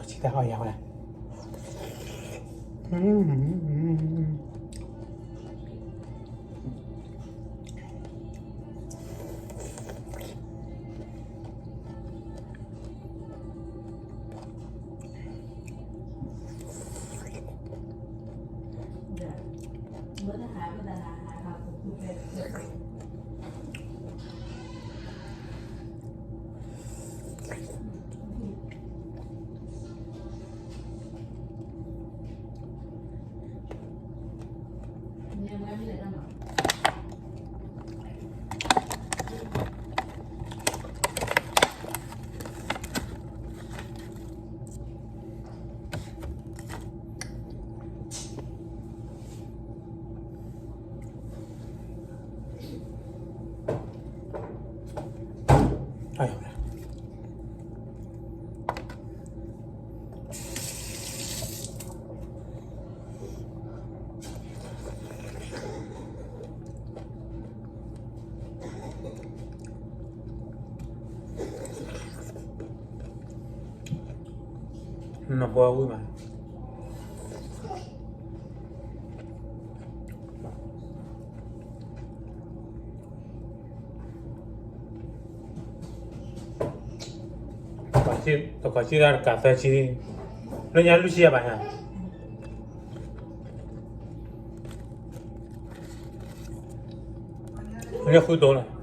ဆံတၢ်အီၣ်ယၤဝဲဒၣ်.နီၢ်ပှၤဝံၤမး, တကီၢ်ဆံဒီးတကီၢ်ဆံဒီးတကးသၢဆံ, လၢညါလွံၢ်ဆံယၤဘၣ်ညါ, လၢဃုတိၤလီၤ.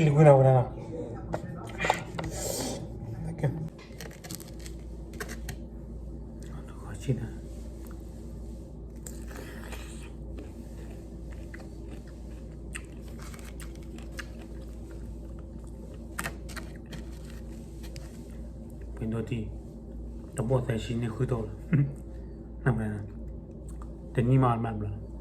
ပှ့ၤဒိၣ်တံၢ်, တဘိၣ်သၢဆံန့ၣ်ဃုတိၤလီၤ, တနံၣ်မးမးဘျီ